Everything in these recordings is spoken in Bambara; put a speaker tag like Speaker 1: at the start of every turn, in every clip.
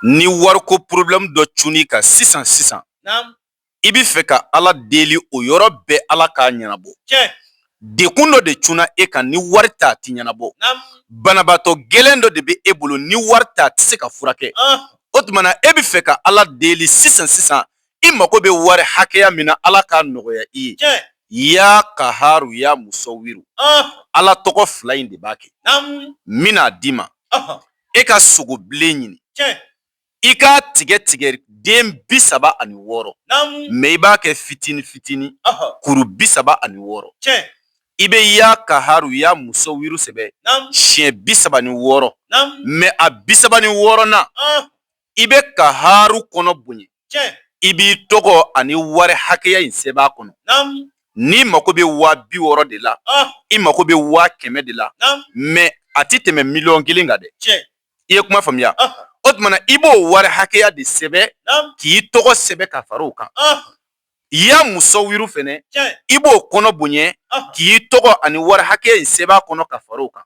Speaker 1: Ni wariko problème dɔ cunn'i kan sisan sisan, i bɛ fɛ ka Ala deli o yɔrɔ bɛɛ, Ala k'a ɲɛnabɔ. Dekun dɔ de cunna e kan, ni wari t'a ti ɲɛnabɔ. Banabaatɔ gɛlɛn dɔ de bɛ e bolo, ni wari t'a tɛ se ka furakɛ. O tuma na, e bɛ fɛ ka Ala deli sisan sisan, i mako bɛ wari hakɛya min na, Ala k'a nɔgɔya i ye. Ya Kaharu, ya Musawiru, Ala tɔgɔ fila in de b'a kɛ. N bɛn'a d'i ma. E ka sogo bilen ɲini, i k'a tigɛ tigɛ den 36, mais i b'a kɛ fitini fitini, kuru 36. I bɛ ya Kaharu, ya Musawiru sɛbɛn siɲɛ 36, mais a 36nan, i bɛ Kaharu kɔnɔ bonya, i b'i tɔgɔ ani wari hakɛya in sɛbɛn a kɔnɔ. N'i mako bɛ 60 000 de la, i mako bɛ 100 000 de la, mais a tɛ tɛmɛ miliyɔn 1 kan dɛ. I ye kuma faamuya? O tuma na, i b'o wari hakɛya de sɛbɛn k'i tɔgɔ sɛbɛn ka fara o kan. Ya Musawiru fɛnɛ, i b'o kɔnɔ bonya k'i tɔgɔ ani wari hakɛya in sɛbɛn a kɔnɔ ka fara o kan.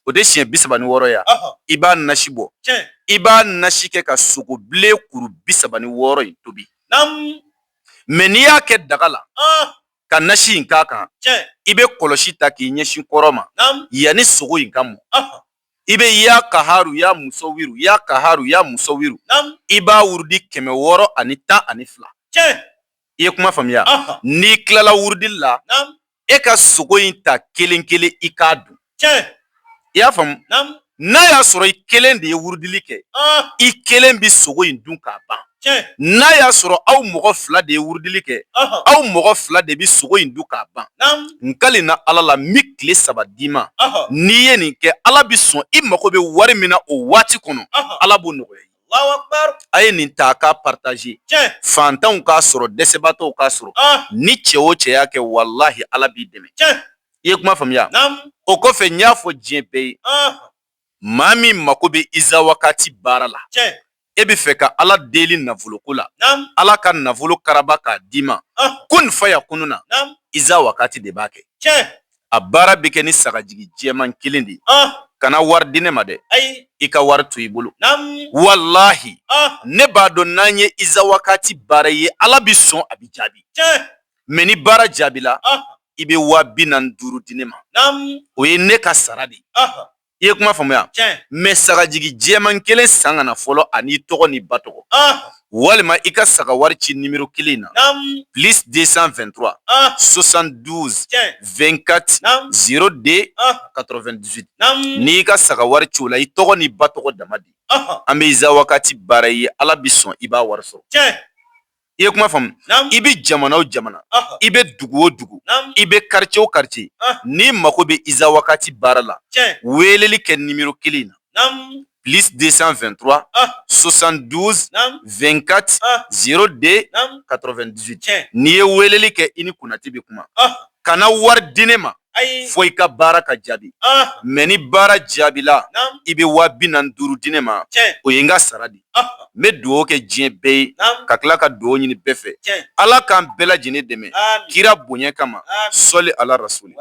Speaker 1: O de siɲɛ 36 ya. I b'a nasi bɔ, i b'a nasi kɛ ka sogo bilen kuru 36 in tobi. Mais n'i y'a kɛ daga la ka nasi in k'a kan, i bɛ kɔlɔsi ta k'i ɲɛsin kɔrɔ ma. Yanni sogo in ka mɔ, i bɛ ya Kaharu, ya Musawiru, ya Kaharu, ya Musawiru, i b'a wurudi 612. I ye kuma faamuya? N'i tilala wurudili la, e ka sogo in ta kelen kelen, i k'a dun. I y'a faamu? N'a y'a sɔrɔ i kelen de ye wurudili kɛ, i kelen bɛ sogo in dun k'a ban. N'a y'a sɔrɔ aw mɔgɔ fila de ye wurudili kɛ, aw mɔgɔ fila de bɛ sogo in dun k'a ban. N na Ala la, n bɛ tile 3 d'i ma. N'i ye nin kɛ, Ala bɛ sɔn. I mako bɛ wari min na o waati kɔnɔ, Ala b'o nɔgɔya. A ye nin ta k'a partager, fantanw k'a sɔrɔ, dɛsɛbaatɔw k'a sɔrɔ. Ni cɛ o cɛ y'a kɛ, walahi, Ala b'i dɛmɛ. I ye kuma faamuya? O kɔfɛ, n y'a fɔ diɲɛ bɛɛ ye, maa min mako bɛ izawakati baara la, e bɛ fɛ ka Ala deli nafoloko la, Ala ka nafolo karaba k'a d'i ma ko nin fa ya kunun na, izawakati de b'a kɛ. A baara bɛ kɛ ni sagajigi jɛman kelen de ye. Kana wari di ne ma dɛ, i ka wari to i bolo. Walahi, ne b'a dɔn, n'an ye izawakati baara ye, Ala bɛ sɔn, a bɛ jaabi. Mais ni baara jaabila, i bɛ 45 000 di ne ma, o ye ne ka sara de ye. I ye kuma faamuya? Mais sagajigi jɛman kelen san ka na fɔlɔ, ani tɔgɔ ni ba tɔgɔ, walima i ka saga wari ci nimero kelen in na: plus 223 72 24 02 98. N'i ka saga wari ci o la, i tɔgɔ ni ba tɔgɔ dama di, an bɛ izawakati baara ye, Ala bɛ sɔn, i b'a wari sɔrɔ. I ye kuma faamu? I bɛ jamana o jamana, i bɛ dugu o dugu, i bɛ quartier o quartier, n'i mako bɛ izawakati baara la, weleli kɛ nimero kelen in na: plus 223 72 24 02 98. N'i ye weleli kɛ, i ni Konate bɛ kuma. Kana wari di ne ma fo i ka baara ka jaabi. Mais ni baara jaabila, i bɛ 45 000 di ne ma, o ye n ka sara di. N bɛ dugawu kɛ diɲɛ bɛɛ ye, ka tila ka dugawu ɲini bɛɛ fɛ. Ala k'an bɛɛ lajɛlen dɛmɛ kira bonya kama. Sɔli ala rasuli.